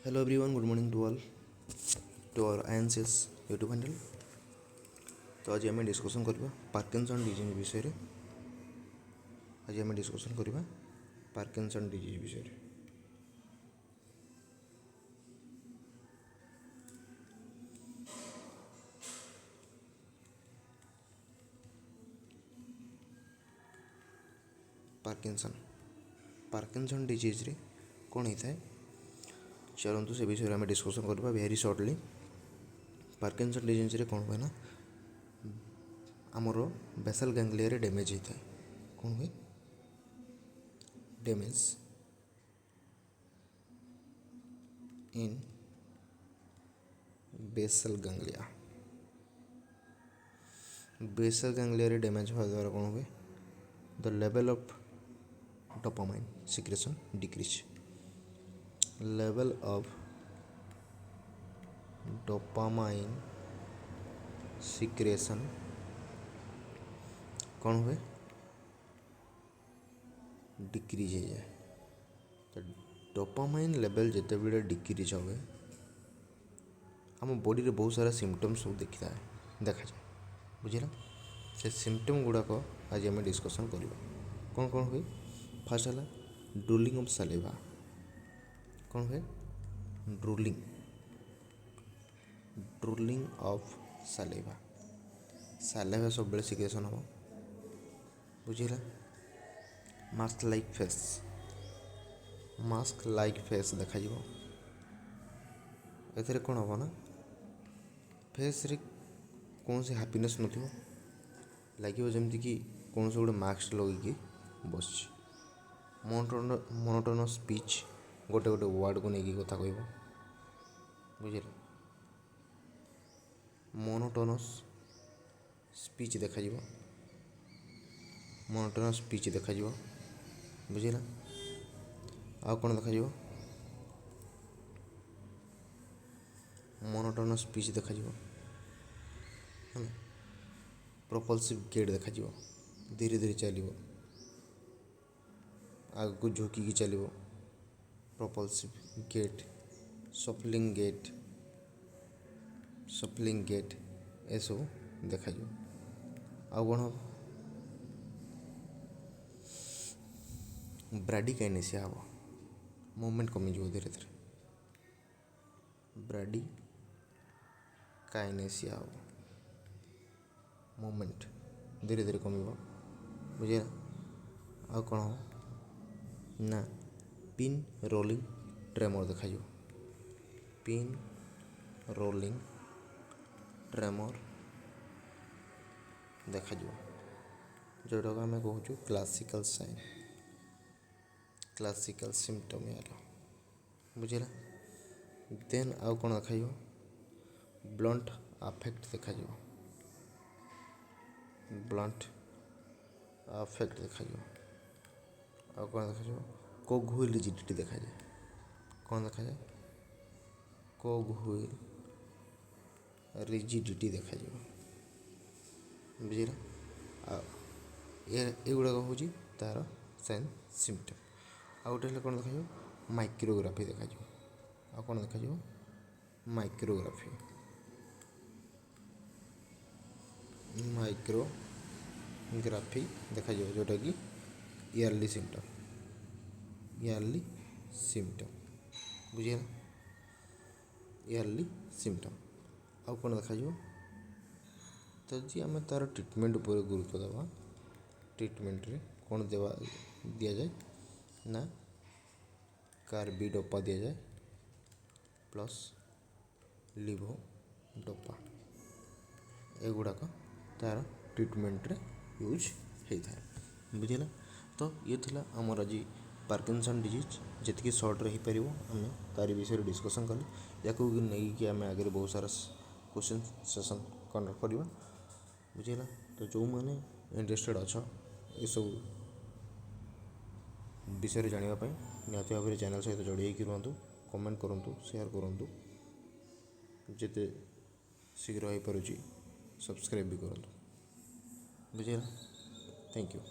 Hello everyone, good morning to all to our INCS YouTube handle. ତ ଆଜି ଆମେ discussion କରିବା ପାର୍କିନସନ୍ ଡିଜିଜ୍ ବିଷୟରେ। ଆଜି ଆମେ ଡିସ୍କସନ୍ କରିବା ପାର୍କିନସନ୍ ଡିଜିଜ୍ ବିଷୟରେ। ପାର୍କିନସନ୍ ଡିଜିଜ୍ରେ କ'ଣ ହେଇଥାଏ, ଚାଲନ୍ତୁ ସେ ବିଷୟରେ ଆମେ ଡିସ୍କସନ୍ କରିବା ଭେରି ସର୍ଟଲି। ପାର୍କିନସନ୍ ଡିଜିଜ୍ରେ କ'ଣ ହୁଏ ନା, ଆମର ବେସାଲ ଗାଙ୍ଗଲିଆରେ ଡ୍ୟାମେଜ୍ ହେଇଥାଏ। କ'ଣ ହୁଏ? Damage in basal ganglia. Basal ଗାଙ୍ଗଲିଆରେ damage ହେବା ଦ୍ୱାରା କ'ଣ ହୁଏ? The level of dopamine secretion decrease. Level of dopamine secretion କ'ଣ ହୁଏ? ଡିକ୍ରିଜ୍ ହେଇଯାଏ। ତ ଡୋପାମାଇନ୍ ଲେଭେଲ୍ ଯେତେବେଳେ ଡିକ୍ରିଜ୍ ହୁଏ, ଆମ ବଡ଼ିରେ ବହୁତ ସାରା ସିମ୍ପଟମ୍ ସବୁ ଦେଖାଯାଏ, ବୁଝିଲା? ସେ ସିମ୍ପଟମ୍ ଗୁଡ଼ାକ ଆଜି ଆମେ ଡିସ୍କସନ୍ କରିବା। କ'ଣ କ'ଣ ହୁଏ? ଫାର୍ଷ୍ଟ ହେଲା ଡ୍ରୁଲିଂ ଅଫ୍ ସାଲିଭା। କ'ଣ ହୁଏ? ଡ୍ରୁଲିଂ ଅଫ୍ ସାଲିଭା। ସାଲିଭା ସବୁବେଳେ ସିକ୍ରେସନ୍ ହେବ, ବୁଝିଲା? Mask like face, mask like face ଦେଖାଯିବ। ଏଥିରେ କ'ଣ ହେବ ନା, ଫେସ୍ରେ କୌଣସି ହାପିନେସ୍ ନଥିବ, ଲାଗିବ ଯେମିତିକି କୌଣସି ଗୋଟେ ମାସ୍କ ଲଗେଇକି ବସିଛି। ମୋନୋଟୋନସ୍ ସ୍ପିଚ୍, ଗୋଟେ ଗୋଟେ ୱାର୍ଡ଼କୁ ନେଇକି କଥା କହିବ, ବୁଝିଲେ? ମୋନୋଟୋନସ୍ ସ୍ପିଚ୍ ଦେଖାଯିବ, ମୋନୋଟୋନସ୍ ସ୍ପିଚ୍ ଦେଖାଯିବ, ବୁଝିଲା? ଆଉ କ'ଣ ଦେଖାଯିବ? ମୋନୋଟୋନସ୍ ସ୍ପିଚ୍ ଦେଖାଯିବ, ହେଲା? ପ୍ରପଲସିଭ୍ ଗେଟ୍ ଦେଖାଯିବ, ଧୀରେ ଧୀରେ ଚାଲିବ, ଆଗକୁ ଝୁକିକି ଚାଲିବ। Propulsive gait, shuffling gait, shuffling gait ଏସବୁ ଦେଖାଯିବ। ଆଉ କ'ଣ ହେବ? ବ୍ରାଡିକାଇନେସିଆ ହେବ, ମୁଭମେଣ୍ଟ କମିଯିବ ଧୀରେ ଧୀରେ। ବ୍ରାଡି କାଇନେସିଆ ହେବ, ମୁଭମେଣ୍ଟ ଧୀରେ ଧୀରେ କମିବ, ବୁଝିଲା? ଆଉ କ'ଣ ହେବ ନା, ପିନ୍ ରୋଲିଂ ଟ୍ରେମର୍ ଦେଖାଯିବ। ପିନ୍ ରୋଲିଂ ଟ୍ରେମର୍ ଦେଖାଯିବ, ଯେଉଁଟାକୁ ଆମେ କହୁଛୁ କ୍ଲାସିକାଲ୍ ସାଇନ୍, କ୍ଲାସିକାଲ୍ ସିମ୍ପଟମ୍ ଏହାର, ବୁଝିଲା? ଦେନ୍ ଆଉ କ'ଣ ଦେଖାଯିବ? ବ୍ଲଣ୍ଟ ଆଫେକ୍ଟ ଦେଖାଯିବ, ବ୍ଲଣ୍ଟ ଆଫେକ୍ଟ ଦେଖାଯିବ। ଆଉ କ'ଣ ଦେଖାଯିବ? କୋଗ୍ ରିଜିଡିଟି ଦେଖାଯାଏ। କ'ଣ ଦେଖାଯାଏ? କୋଗ୍ ହୁଇଲ୍ ରିଜିଡିଟି ଦେଖାଯିବ, ବୁଝିଲା? ଆଉ ଏଗୁଡ଼ାକ ହେଉଛି ତା'ର ସାଇନ୍ ସିମ୍ପଟମ୍। ଆଉ ଗୋଟେ ହେଲେ କ'ଣ ଦେଖାଯିବ? ମାଇକ୍ରୋଗ୍ରାଫି ଦେଖାଯିବ। ଆଉ କ'ଣ ଦେଖାଯିବ? ମାଇକ୍ରୋଗ୍ରାଫି, ମାଇକ୍ରୋଗ୍ରାଫି ଦେଖାଯିବ, ଯେଉଁଟାକି ଇୟର୍ଲି ସିମ୍ପଟମ୍, ଇୟର୍ଲି ସିମ୍ପଟମ୍, ବୁଝିଲା? Early symptom. ଆଉ କ'ଣ ଦେଖାଯିବ? ତ ଯଦି ଆମେ ତା'ର ଟ୍ରିଟମେଣ୍ଟ ଉପରେ ଗୁରୁତ୍ୱ ଦେବା, ଟ୍ରିଟମେଣ୍ଟରେ କ'ଣ ଦିଆଯାଏ ନା, କାର୍ବିଡୋପା ଦିଆଯାଏ ପ୍ଲସ୍ ଲିଭୋଡୋପା। ଏଗୁଡ଼ାକ ତା'ର ଟ୍ରିଟମେଣ୍ଟରେ ୟୁଜ୍ ହେଇଥାଏ, ବୁଝିଲା? ତ ଇଏ ଥିଲା ଆମର ଆଜି ପାର୍କିନସନ୍ ଡିଜିଜ୍। ଯେତିକି ସର୍ଟରେ ହେଇପାରିବ ଆମେ ତାରି ବିଷୟରେ ଡିସ୍କସନ୍ କଲେ। ୟାକୁ ନେଇକି ଆମେ ଆଗରେ ବହୁତ ସାରା କ୍ୱେଶ୍ଚନ୍ ସେସନ୍ କଣ୍ଡକ୍ଟ କରିବା, ବୁଝିଲା? ତ ଯେଉଁମାନେ ଇଣ୍ଟରେଷ୍ଟେଡ଼ ଅଛ ଏସବୁ ବିଷୟରେ ଜାଣିବା ପାଇଁ, ନିହାତି ଭାବରେ ଚ୍ୟାନେଲ୍ ସହିତ ଯୋଡ଼ି ହେଇକି ରୁହନ୍ତୁ, କମେଣ୍ଟ କରନ୍ତୁ, ସେୟାର କରନ୍ତୁ, ଯେତେ ଶୀଘ୍ର ହେଇପାରୁଛି ସବସ୍କ୍ରାଇବ୍ ବି କରନ୍ତୁ, ବୁଝିଲା? Thank you.